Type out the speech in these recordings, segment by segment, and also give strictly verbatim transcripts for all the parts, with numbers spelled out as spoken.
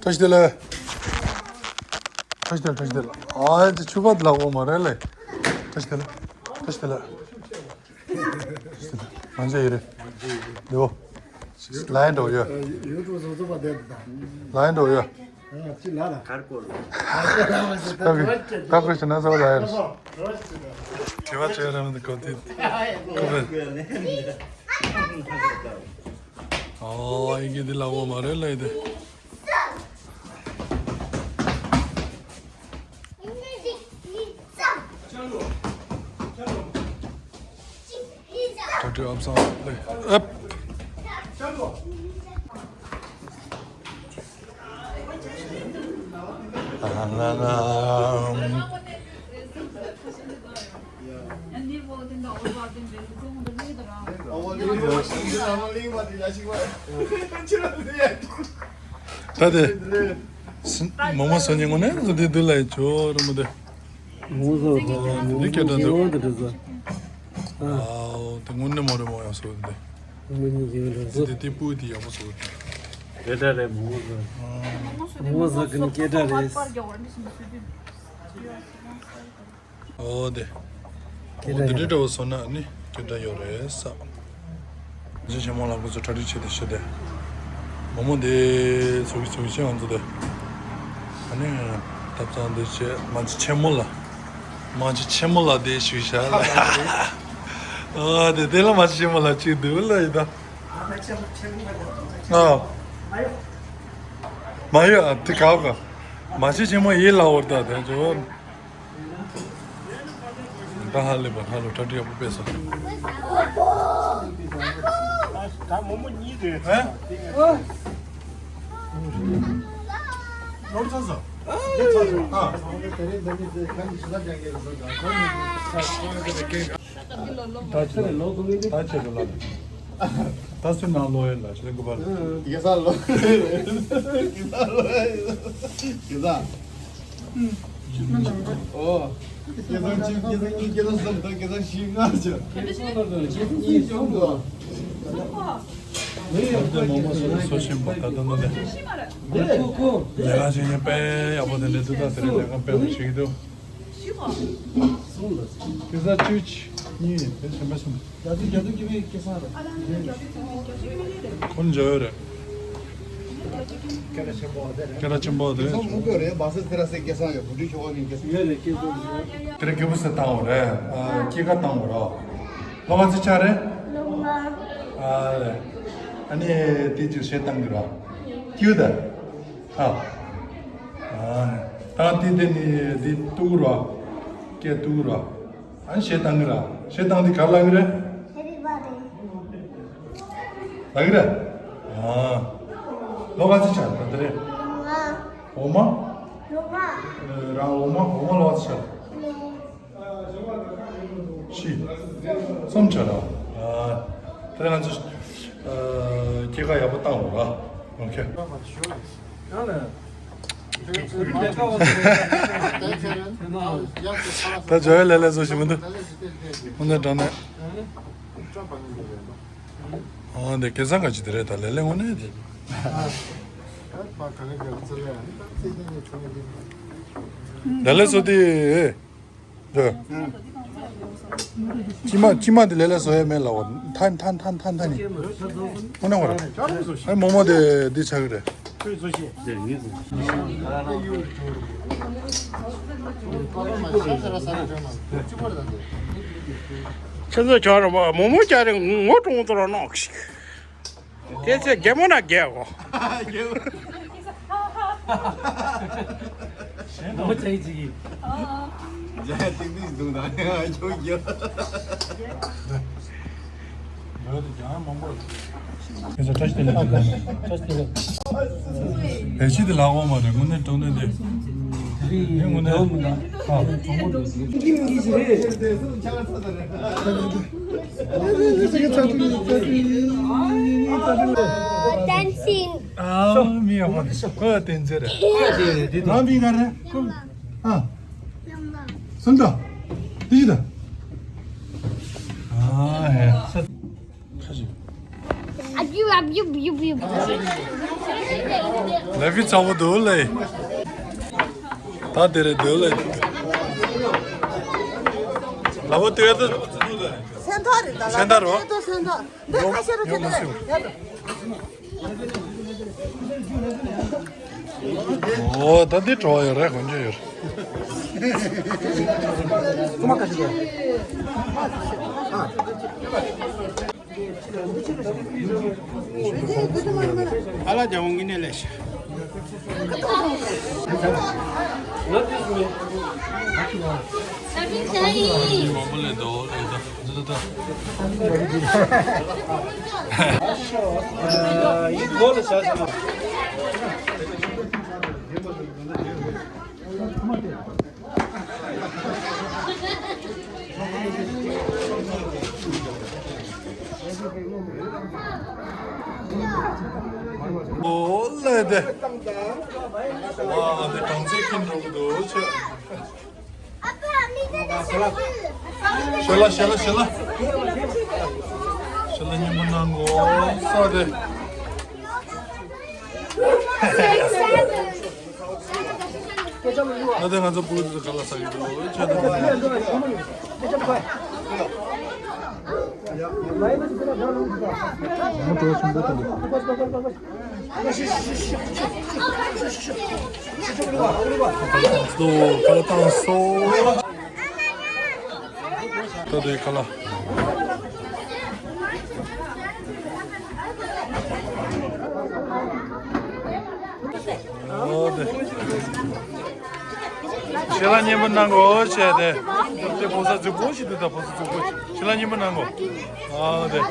བཀྲ་ཤིས་བདེ་ལེགས། བཀྲ་ཤིས་བདེ་ལེགས། བཀྲ་ཤིས་བདེ་ལེགས། ཨ་ཙི་ཆུ་བ་ལ་འོ་མ་རེད་ལེ། བཀྲ་ཤིས་བདེ་ལེགས། བཀྲ་ཤིས་བདེ་ལེགས། ང་ཚོ་ཡི་རེད། འདིའོ། ལ་ཡན་འགྲོ་ཡོད། ལ་ཡན་འགྲོ་ཡོད། ད་གོ་ཞིག་ན་ས་བ་ལ་ཡར། དྲི་བ་བྱས་རམ་འདི་གོ་དེ། ཨོ་ཨི་གེ་འདི་ལ་འོ་མ་རེད་ལ་ཡི་དེ། ད་དུས་ཨབ་སང་ལེ་ཨབ། ཨ་ལ་ལ། ད་དེ། མོ་མོ་སོ་ཉི་ངོ་ནས་འདི་འདི་ལ་ཡི་ཆོ་རུ་མོ་དེ། ངོ་སོ་དང་འདི་སྐད་གྲགས་འདུག་ཨོ་དེ་རེད་ཟེར། ཨའོ་དེ་དངོས་གནས་མོ་རེད་མོ་ཡང་སོ་དེ། དངོས་གནས་ཡིན་རེད་ཟེར། དེ་དེ་སྤུ་དེ་ཡག་པོ་སོ་དེ། སྐད་གྲགས་རེད་མོ་ཟེར། ངོ་སོ་གི་ནི་སྐད་གྲགས་རེད། ཨོ་དེ། ཨོ་དེ་འདྲ་འདྲ་བོ་སོང་ན་ནི་སྐད་གྲགས་ཡོད་རེད་ས། ཇེ་ཆེན་མོ་ལ་ཁོ་ཚོ་གྲ་སྒྲིག་བྱེད་དེ་ཤི་དེ། མོ་མོ་དེ་ཚོ་གི་ཚོ་གི་ཆེ་ང་ཚོ་དེ། ཨ་ནི་ཐབ་ཚང་དེ་བྱེད་མ་ཅི་ཆེན་མོ་ལ། མ་ཅི་ཆེན་མོ་ལ་དེ་ཞུ་ཤ་ལ། ཨོ་དེ་དེ་ལ་མ་ཅི་ཆེན་མོ་ལ་ཅིག་འདུག་ལ་ཡི་ད། ཨ། མ་ཡོད་ཨ་དེ་ག་ག་མ་ཅི་ཆེན་མོ་ཡིད་ལ་འོར་ད་དེ་ཇོ། ད་ཧ་ལས་པ་ཧ་ལོ་གྲ་སྒྲིག་ཡག་པོ་དཔེ་སོང་། ད་མོ་མོ་གཉིས་རེད། ཧེ། ལོར་ཚ་སོ། ལོར་ཚ་སོ། ཨ། ད་ཆེ་ལོ། ད་ཆེ་ལོ་ལ། ད་སུ་ནང་ལོ་ཡོད་ལ་ཆེ་ལ་གུ་པར། དགེ་ས་ལོ། དགེ་ས་ལོ། དགེ་ས། ཨོ། སྐལ་བཟང་གཅིག་སྐལ་བཟང་གཉིས་སྐལ་བཟང་གསུམ་དང་སྐལ་བཟང་བཞི་ལྔ་བཅུ། སྐལ་བཟང་གཉིས་གསུམ་དང་། ད་ལྟ་ནི་ལས་ཀ་བྱེད་མཁན་དཔེ་ཡག་པོ་དེ་འདྲ་འདུག་ད་དེ་རིང་ལས་ཀ་དཔེ་མ་བྱེད་ཀྱི་འདུག་སྐལ་བཟང་བཅུ་གཉིས་དེ་གཞན་པ་གསུམ། རྒྱ་མཚོ་རྒྱ་མཚོ་རྒྱ་མཚོ་སྐྱིད་པའི་སྐལ་བཟང་རེད། ཁོ་འཇའ་ཡོད་རེད། སྐད་གྲགས་ཆེན་པོ་དེ་རེད། སྐད་གྲགས་ཆེན་པོ་དེ་རེད། སོང་མུ་གོ་རེད་བ་སི་ཏི་ར་སེ་སྐལ་བཟང་ཡོད་བུ་ཁྲིད་ཆོག་ནི་སྐལ་བཟང་ཡོད་རེད་སྐལ་བཟང་ཡོད། དེ་རེད་སྐལ་བུ་སེ་བཏང་བ་རེད། ཨ་སྐྱེས་སྐར་བཏང་བ་རེད། ལོ་ག་ཚོད་ཆགས་རེད། ལོ་ལྔ། ཨ་རེད། ཨ་ནི་དེ་ཅིག་བཤད་བཏང་གི་རེད། ཀྱུ་ད། ཨ། ཨ་ནི། ད་དེ་དེ་ནི་དེ་ཏུ་རེད། སྐད་ཏུ་རེད། ཨ་ནི་བཤད་བཏང་གི་ར། བཤད་བཏང་དེ་ག་ལ་གི་རེད། ཧེ་པི་བར་ཐི་ཌེ། ལ་གི་རེད། ཨ། ལོ་ག་ཚོད་ཆགས་ད་དེ་རེད། ལོ་ལྔ། འོ་མ། ལོ་ལྔ། རང་འོ་མ་འོ་མ་ལོ་ག་ཚོད་ཆགས། ལོ། བཞི། གསུམ་ཆགས་ར། ཨ། དེ་ང་ཚོ། ཨ། སྐྱེས་སྐར་ཡག་པོ་བཏང་རོགས་ར། ཨོ་ཁེ། ད་ཇོ་ཡ་ལེ་ལེ་བཟོ་ཞིག་མི་འདུག་ཁོང་ཚོ་དྲང་ནས། ཨ་འདི་སྐལ་བཟང་ག་ཅི་དེ་རེད་ད་ལེ་ལེ་དངོས་གནས་དེ། ལེ་ལེ་བཟོ་དེ། ཅི་མ་ཅི་མ་དེ་ལེ་ལེ་བཟོ་ཡ་མེད་ལ་འོ། ཐན་ཐན་ཐན་ཐན་ཐན་ནི། ཁོ་ན་བར། ཨ་མོ་མོ་དེ་འདི་ཆགས་ཀྱི་རེད། ཁྱེད་ཚོ་ཆོག་རེད་པ། མོ་མོ་ཅག་རེད་ངོ་གྲོང་ཚོར་ནོག་ཞིག་དེ་ཚེ་རྒྱལ་མོ་ན་རྒྱལ་གོ། མོ་ཅག་ཅིག་གིས། ཇ་ཏིག་ཏིག་འདུག་ད་ཁྱོད་རྒྱལ། ཁྱེད་ཚོ་བཀྲ་ཤིས་བདེ་ལེགས། བཀྲ་ཤིས་བདེ་ལེགས། བཀྲ་ཤིས་བདེ་ལེགས། བེད་སྤྱོད་དེ་ལག་འོང་མ་རེད་དངོས་གནས་དྲང་གནས་དེ། དེ་དངོས་གནས། ཨ། Dancing. ཨ་མི་ཡག་པོ་འདུག་ཁོ་ཡ་བསྟན་འཛིན་རེད། ང་མི་ག་རེད། ཨ། སུམ་ད། དེ་ཡི་ད། ཨ་ཧེ། ཁ་ཞིག་ཨ་ཡུ་ཨ་ཡུ་ཡུ་ཡུ། ལ་ཕི་ཚ་བོ་འདུག་ལེ། ད་དེ་རེད་འདུག་ལེ། ལ་བོ་དེ་ད། སེམས་ཐག་རེད་ད། སེམས་ཐག་རོ། སེམས་ཐག་འདི་ཁ་ཤས་རོ་ཁྱོད་དེ་རེད། ཡ། ཨོ་ད་འདི་བྲོ་བ་ཡོད་རེད། གོན་རྒྱུ་ཡོད་རེད། ཨ་ལ་རྒྱ་བོང་གི་ནས་ལས་ཤ། ཨོ་ལེ་དེ། ཨ་དེ་གྲངས་ཚད་ཀྱིན་འགྲོ་གི་འདུག་ཆེ། ཤེ་ལ་ཤེ་ལ་ཤེ་ལ། ཤེ་ལ་ཉིན་མོ་གནང་གོ་ས་དེ། ད་ལྟ་ང་ཚོ་ཕྲུ་གུ་ཚོ་ག་ལ་ཟ་གི་འདུག་ཆེ་ད། མོ་གྲོགས་ཆུང་པོ་དང་། ཚོ་ག་ལ་བཏང་སོང་། ད་དེ་ག་ལ། ཨོ་དེ། ཤེ་ལ་སྙན་པོ་གནང་གོ་བྱས་ཏེ། དེ་བོ་ས་རྫིག་པོ་ཞིག་འདུག་ད་བོ་ས་རྫིག་པོ་ཞིག་ཤེ་ལ་སྙན་པོ་གནང་གོ། ཨོ་དེ།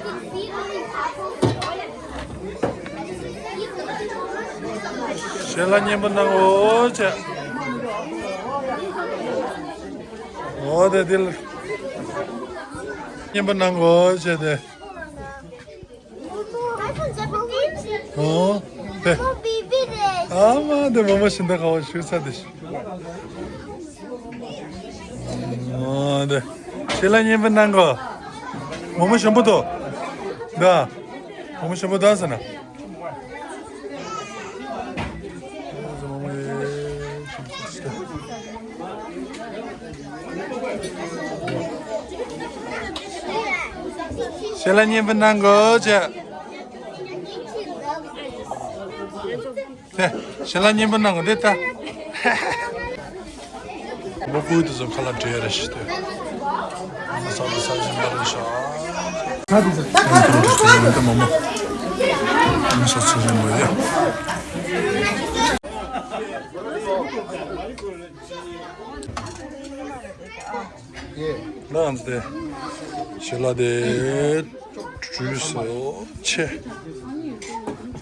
ཤེ་ལ་སྙན་པོ་གནང་གོ་བྱས། ཨོ་དེ་དེ་ལ། སྙན་པོ་གནང་གོ་བྱས་ཏེ། ཨོ། དེ། ཨ་མ་དེ་མོ་མོ་ཤིན་ཏུ་ཁ་བ་ཞུ་ས་དེ་ཤི། ཨོ་དེ། ཤེ་ལ་སྙན་པོ་གནང་གོ། མོ་མོ་ཞིམ་པོ་དོ། ད། མོ་མོ་ཞིམ་པོ་ད་ཟེར་ན། ཤེ་ལ་སྙན་པོ་གནང་གོ་ཅེ། ཤེ་ལ་སྙན་པོ་གནང་གོ་དེ་ལྟ། མོ་ཀུའི་དུ་ཟོ་ཁ་ལ་འདྲེ་རེ་ཞིག་སྟེ། ས་དུ་ས་ཞིང་པ་རེ་ཤ། ས་དུ་ས་ཞིང་པ་རེ་ཤ། ས་དུ་ས་ཞིང་པ་རེ། ལ་ང་ཚོ་དེ་ཞི་ལ་དེ་བྲུས་སོ་ཆེ།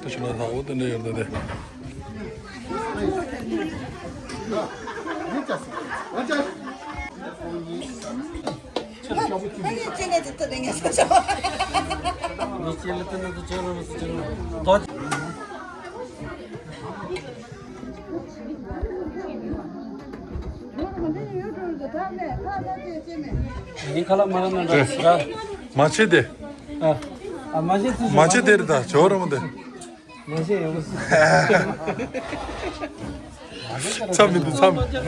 དེ་ཞི་ལ་ལྷག་པོ་དེ་འདྲ་ཡོད་འདུག་དེ། ཡིན་ཁ་ལག་མ་ལ་ན་འདྲ་ཟེར། མ་བྱེད་དེ། ཨ། ཨ་མ་བྱེད་དེ། མ་བྱེད་དེ་རེད་ད་ཇོ་ར་མོ་དེ། མ་བྱེད་ཡོང་། ཚ་མི་འདུག་ཚ་མི་ཚ།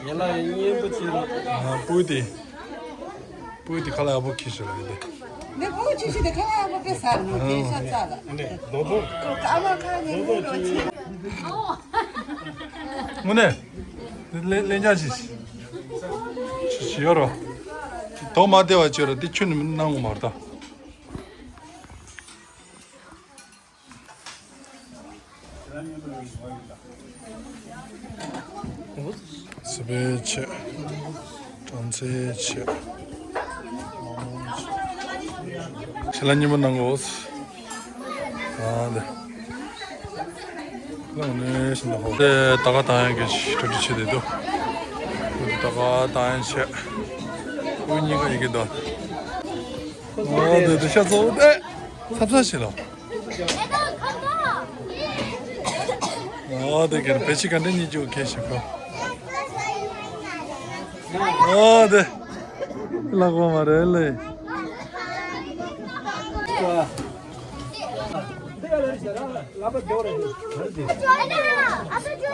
ཡ་ལ་ཡ་སྙན་པོ་བྱེད་རོགས། ཨ་སྤུ་དེ། སྤུ་དེ་ཁ་ལག་ཡག་པོ་ཁྱེར་ཤོག་ཡིན་དེ། ནི་སྤུ་ཅི་ཞིག་དེ་ཁ་ལག་ཡག་པོ་དཔེ་ཟ་རུ་དེ་ཤ་ཚ་ལ། ནི་རྡོག་རྡོག་ཀ་མ་ཁ་ནི་མི་རོ་ཆེ། དངོས་གནས། ལེ་ལེ་ཉག་ཞིག་ཞིག་ཡོད་རོ། དོ་མ་བདེ་བ་བྱོས་ར་དེ་ཁྱོད་ནི་མི་གནང་ངོ་མ་རེད་ད། སི་པེ་ཆེ། གྲངས་ཚད་ཆེ། ཁྱེད་ལ་ཉིན་མོ་གནང་གོ། ཨ་ལེ། ལགས་ནས་ཤིན་ཏུ་ཧོ། དེ་ད་ག་ད་ཡང་གི་གྲ་སྒྲིག་བྱེད་དེ་འདུག་ད་ག་ད་ཡང་བྱེད། ཀུན་གཉིས་ཀ་ཡི་གེ་འདུག་ཨོ་དེ་དེ་ཤ་ཚོ་དེ་ཚབ་ཚ་བྱེད་ལོ། ཨོ་དེ་གར་བེ་ཆི་ག་འདྲ་གཉིས་ཀྱི་ཁེ་ཞིག་གོ། ཨོ་དེ་ལག་པ་མ་རེད་ལེ། Happy birthday to you. Happy birthday to you.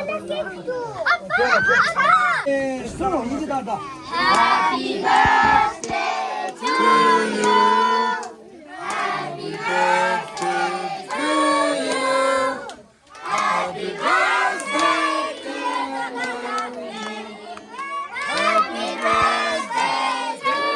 Happy birthday to you. Happy birthday to you.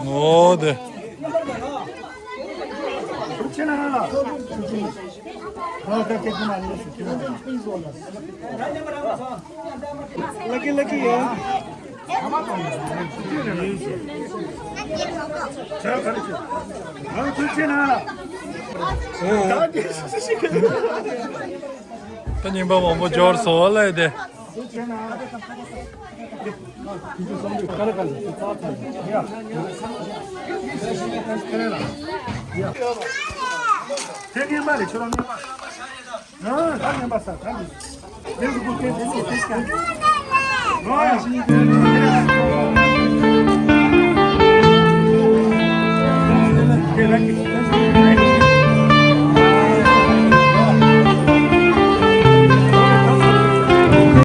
ནོ་དེ། Lucky, lucky, yeah. ད་རྙིང་པ་མང་པོ་འབྱོར་སོང་ལབ་དེ། དེ་རྙིང་པ་རེད། ཁྱོད་རང་རྙིང་པ། ཨ། ད་རྙིང་པ་ས་ད་རེད།